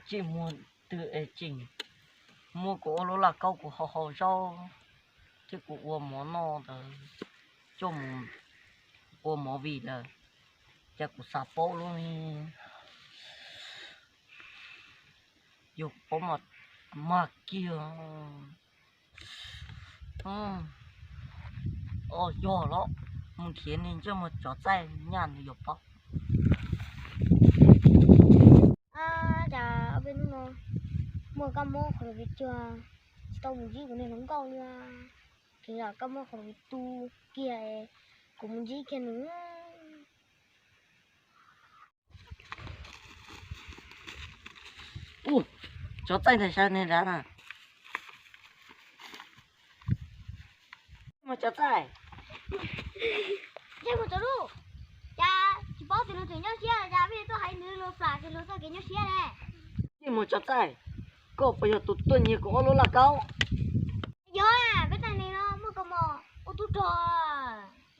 Tseem muaj twg es tseem muab kuv ob lub laj kaub kuv hau hau zaub thiab kuv ua mov noj ntawd, coj mus ua movie lawm, cas kuv xav paub lub, yog kuv paub mas mag kiag. Os, yog los mus nrhiav niag ntsej muag Tsov Txaij nyaj nws yuav paub. Cas ob peb hnub no muaj kab mob qhov pes tsawg, tsis tau mus ntsib kuv niag hluas nkauj li. Tseem yog kab mob qhov pes tu kiag, kuv mus ntsib kiag nws. Ub, Tsov Txaij ntag, sab niag nrad na. Ntsej muag Tsov Txaij. Ntsej muag Tsov Duab, cas tsis paub tias luag tseem nyuaj siab los cas pheej tuaj hais nws luag plam tias luag txoj kev nyuaj siab ne. Ntsej muag Tsov Txaij, koj puas yog tus tuaj nyiag kuv ob lub laj kaub? Yog, peb tag neeg no muaj kaus mom ua tub rog,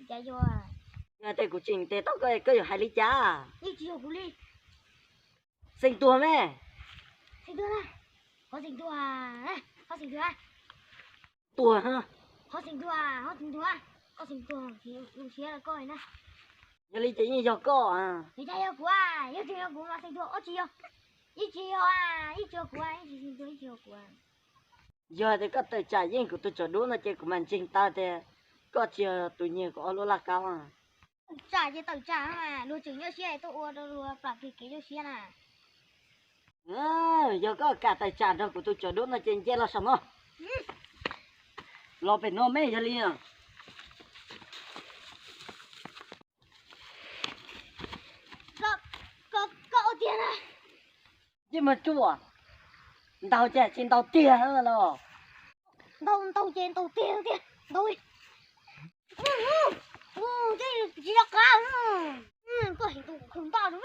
cas yog? Yog tias kuv tseem tes tau koj, koj yuav hais li cas? Yeej tsis yog kuv li. Xeem Tuag me. Xeem Tuag na, qhov Xeem Tuag, qhov Xeem Tuag. Tuag, qhov Xeem Tuag, qhov Xeem Tuag, koj Xeem Tuag, zoo siab koj na. Yog li ces yeej yog koj. Yog cas yog kuv, yog tsis yog kuv mas Xeem Tuag ua tsis yog. Yeej tsis yog, yeej tsis yog kuv, yeej tsis Xeem Tuag, yeej tsis yog kuv. Yog tias koj tawm tsam yeej kuv tus Tsov Duab no ces kuv mam ntseeg tau tias koj tsis yog tus nyiag kuv ob lub laj kaub. Tawm tsam ces tawm tsam mas luag tseem nyuaj siab tuaj ua rau luag plam kiag kev nyuaj siab na. Yog koj kam tawm tsam nrog kuv tus Tsov Duab no ces nce los saum no. Los pem no me yog li. Koj ua tiag na. Ntsej muag Tsov, ntaus ces tsis ntaus tiag los? Ntaus, ntaus ces ntaus tiag tiag, ntaus. Tej tsis yog qab. Koj heev tus khaws ntaj rau.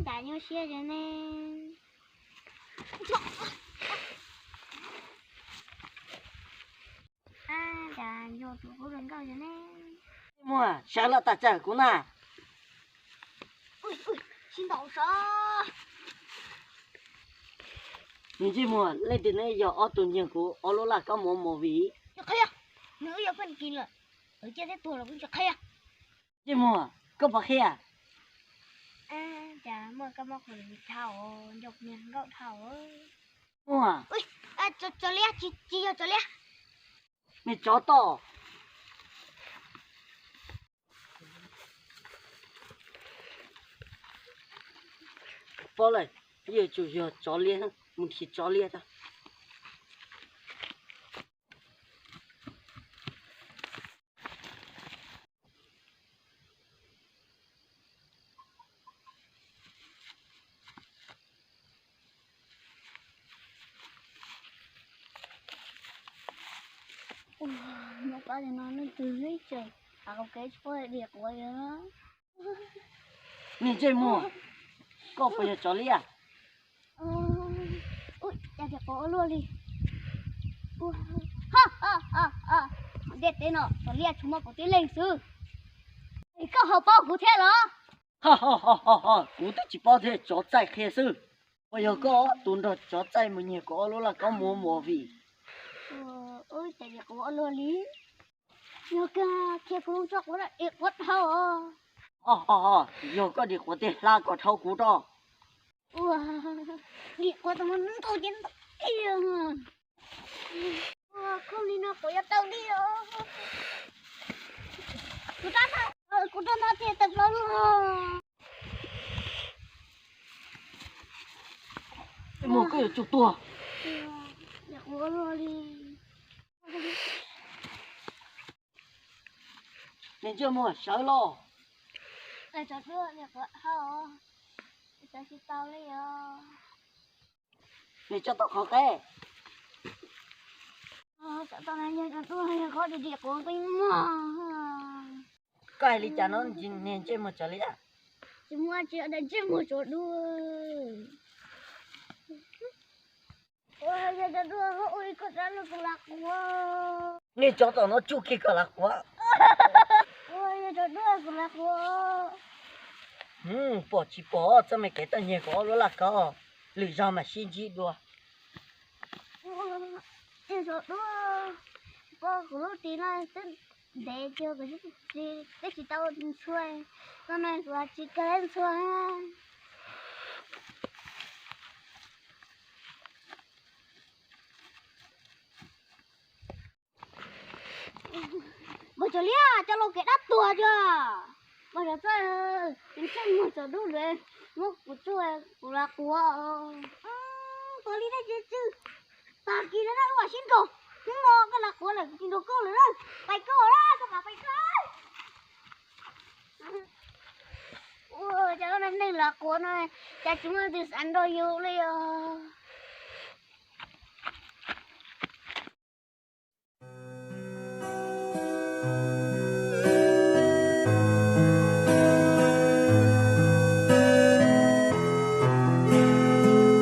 Cas nyuaj siab ne. Cas yog tus qub hluas nkauj ne. Ntsej muag, sawv los tawm tsam kuv na. Sib ntaus sav. Ntsej muag, leej twg neb yog ob tug nyiag kuv ob lub laj kaub mus ua movie? Qhia, nws wb yog pheej kis lawm, lawv ciaj thiab tuag los kuv tsis qhia. Ntsej muag, koj puas qhia? Cas muaj kab mob qhov dhau, nco niag nkauj dhau. Muag, Tsov Liab, tsis yog Tsov Liab. Niag tsov tom. Paub lawm, yuav tsum yog Tsov Liab, mus nrhiav Tsov Liab tso. Ua, nyob qab no leej twg ib tseem hauv kev tsis paub diam quav li. Niag ntsej muag, koj puas yog Tsov Liab? Ua cas diam quav ua luaj li. Ntiaj teb no Tsov Liab tsuas muaj kuv tib leeg xwb. Es koj ho paub kuv thiab los? Kuv twb tsis paub thiab, Tsov Txaij qhia xwb. Puas yog koj tus nrog Tsov Txaij mus nyiag kuv ob lub laj kaub mus ua movie? Ua cas diam quav ua luaj li. Yog koj qhia kuv tso kuv diam quav dhau os. Yog koj diam quav tej hla kom dhau kuv tso. Ua, diam quav tau ntau ces ntau tiag. Ua, koj li no quav yuav tau li os. Kuv rab, kuv rab ntab tiag tawm plaws los. Ntsej muag, koj yuav tsum tuag. Diam quav ua luaj li. Niag ntsej muag, sawv los. Tsov Duab, diam quav dhau, sawv tsis tau li os. Nws tso tau qhov qeb. Tsov tau na, yog Tsov Duab yog qhov diam quav nqi muag. Koj hais li cas no, niag ntsej muag Tsov Liab? Tsis muaj tsis yog ntsej muag Tsov Duab. Ua, yog Tsov Duab ua ib koj rab lug kuv lam quav. Niag tsov tom no tsuj kiag kom lam quav. Ua, Tso duab kuv lawv qhuav. Pom tsis pom txoj me kev toj nyiag kuv ob lub laj kab, lwm zaug mam sib ntsib dua. Tso duab, pom kuv lub ris no twb ntev cuag kuv twb tsis tau ntxhua, txoj no kuv tsis kawg ntxhua. Npawg Tsaus Liab, cov laus kev dab tuag tiag. Npawg Tsaus Txawj, npawg Tsaus Dub lawv muab kuv tsuj kuv lawv qhuav. Tuag li nej tsis tswj, tag kis no wb mam sib nrog. Hnub no koj lawv qhuav lawm kuv tsis nrog koj lawm na, pais koj na, koj mam pais koj. Ua cas lub neej lawv qhuav no cas tsis muaj leej twg xav nrog yus li os.